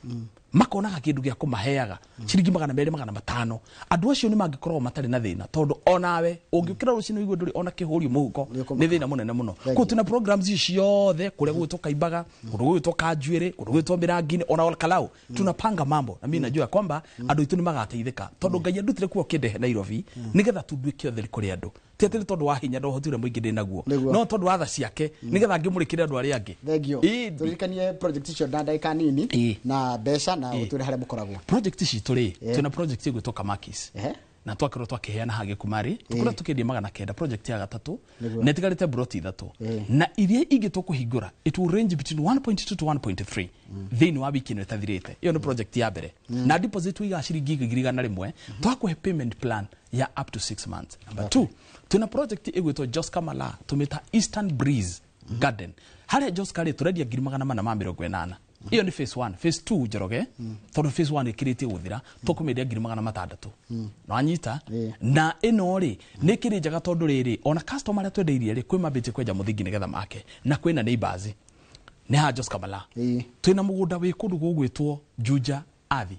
B: makonaga kĩndũ gĩa kũmaheaga ciringi magana merĩ, magana matano. Andũ acio nĩ mangĩkorwo matarĩ na thĩna, tondũ onawe ũngĩũkĩra rũcinĩ ũigue ndũrĩ ona kĩhũrio mũhuko, nĩ thĩna mũnene mũno. Koguo twĩna programs ici ciothe, kũrĩa gũgwĩtwo Kaimbaga, kũndũ gũgwĩtwo Kanjuĩrĩ, kũndũ gũgwĩtwo Mĩrangi-inĩ, ona Olkalau. Tunapanga mambo, na mimi najua kwamba andũ aitũ nĩ magateithĩka, tondũ Ngai andutire kuo kĩndehe Nairobi nĩgetha tunduĩke ũtheri kũrĩ andũ. Ti atĩ nĩ tondũ wa hinya na ũhoti ũrĩa mũingĩ ndĩ naguo, no tondũ wa tha ciake, nĩgetha ngĩmũrĩkĩre andũ arĩa angĩ.
A: Thank you. Tũririkanie project icio na ndagĩka nini, na mbeca, na ũtwĩre harĩa mũkoragwo.
B: Project citũ rĩ, twĩna project ĩgwĩtwo Kamakis. Na twakorwo twakiheana ha Gĩkumari, tũkorwo tũkĩendia 900 project ya gatatũ na ĩtigarĩte broti 3, na iria ingĩ tũkũhingũra it will range between 1.2 to 1.3 thĩinĩ wa wiki ĩno ĩtathirĩte. Ĩyo nĩ project ya mbere, na deposit ũigaga ciringi 100,000, twakũhe payment plan ya up to 6 months. Number 2, twĩna project ĩgwĩtwo Joska Mala, tũmĩta Eastern Breeze Garden. Harĩa Joska rĩ, tũrendia 480,000. Iyo nĩ phase 1. Phase 2, Njoroge, tondũ phase 1 ĩkĩrĩtie gũthira, tũkũmĩendia 600,000. No anyita na ĩno rĩ nĩ ĩkĩrĩ njega, tondũ rĩrĩ ona customer arĩa twendeirie rĩ, kwĩ mambĩtie kwenja mũthingi nĩgetha make, na kwĩna neighbors nĩ haha Joska Mala. Twĩna mũgũnda wĩ kũndũ gũgwĩtwo Juja Athi,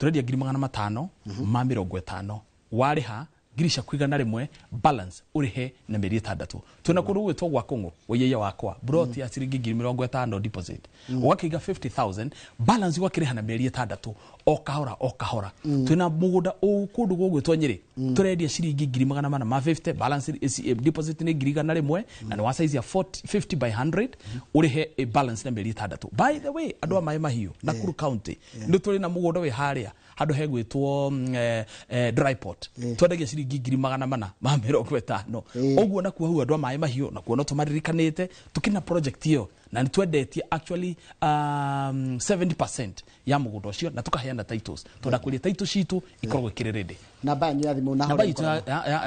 B: tũrendia 550,000. Warĩha 100,000, balance ũrĩhe na mĩeri 6. Twĩna kũndũ gũgwĩtwo gwa Kũng'ũ, wĩiyaia wakwa, broti ya ciringi 50,000 deposit, ũgakĩiga 50,000, balance ũgakĩrĩha na mĩeri 6, o kahora o kahora. Twĩna mũgũnda ũũ kũndũ gũgwĩtwo Nyĩrĩ, tũrendia ciringi 450,000, balance deposit nĩ 100,000, na nĩ wa size ya 40, 50 by 100, ũrĩhe balance na mĩeri 6. By the way, andũ a Maĩ Mahiũ, Nakuru County, nĩ tũrĩ na mũgũnda wĩ harĩa handũ hegwĩtwo Dryport, twendagia ciringi 450,000. Ũguo nakuo hau andũ a Maĩ Mahiũ nakuo no tũmaririkanĩte, tũkĩna project ĩyo na nĩ twendetie actually 70% ya mũgũnda ũcio, na tũkaheana titles, tondũ akwĩria title citũ ikoragwo ikĩrĩ ready.
A: Namba yanyu ya thimũ na
B: Namba
A: harĩa
B: itũ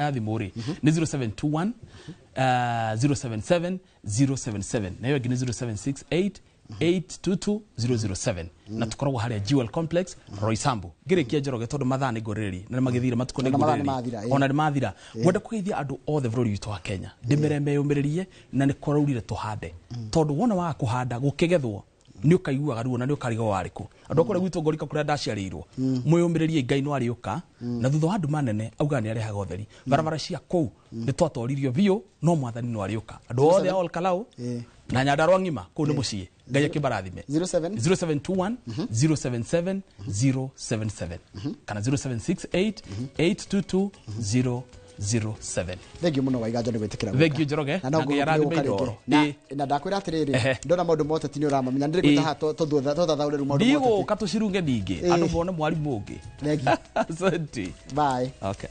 B: ya thimũ rĩ nĩ 0721 077 077, na ĩyo ĩngĩ nĩ 0768 822 007, na tukoragwo harĩa Jewel Complex, Roysambu. Ngĩrĩkia, Njoroge, tondũ mathaa nĩ ngũrĩrĩria na nĩ magĩthire matukũ nĩ
A: Ona mathaa nĩ
B: ngũrĩrĩria.
A: Mathira, ĩ.
B: Ona nĩ mathira. Ngwenda kũgeithia andũ othe bũrũri witũ wa Kenya, ndĩmere meyũmĩrĩrie, na nĩ kũraurire tũhande, tondũ wona waga kũhanda gũkĩgethwo nĩ ũkaiguaga ruo na nĩ ũkarigwo warĩ kũ. Andũ a kũrĩa gwitũ Ngorika, kũrĩa ndaciarĩirwo, mwĩyũmĩrĩrie, Ngai no arĩũka na thutha wa nduma nene augaga nĩ arehaga ũtheri. Barabara cia kũu nĩ twatoririo biũ, no Mwathani no arĩũka. Andũ othe a Olkalau na Nyandarua ng'ima, kũu nĩ mũciĩ, Ngai akĩmarathime.
A: 07
B: 0721 077 077 kana 0768 822 007.
A: Thank you muno, Waiganjo, nĩ gwĩtĩkĩra gũka.
B: Thank you, Njoroge.
A: Na no
B: Na Ngai arathime
A: ngũgũka rĩngĩ.
B: Inooro.
A: Na ndakwĩra atĩrĩrĩ, ndona maũndũ ma ũteti nĩ ũramamenya, ndĩrĩ gwĩta haha tũthathaũre rĩu maũndũ ma ũteti.
B: Ndigũka tũcirunge ningĩ, andũ mone mwarimũ ũngĩ.
A: Thank you.
B: Asante.
A: Bye.
B: Okay.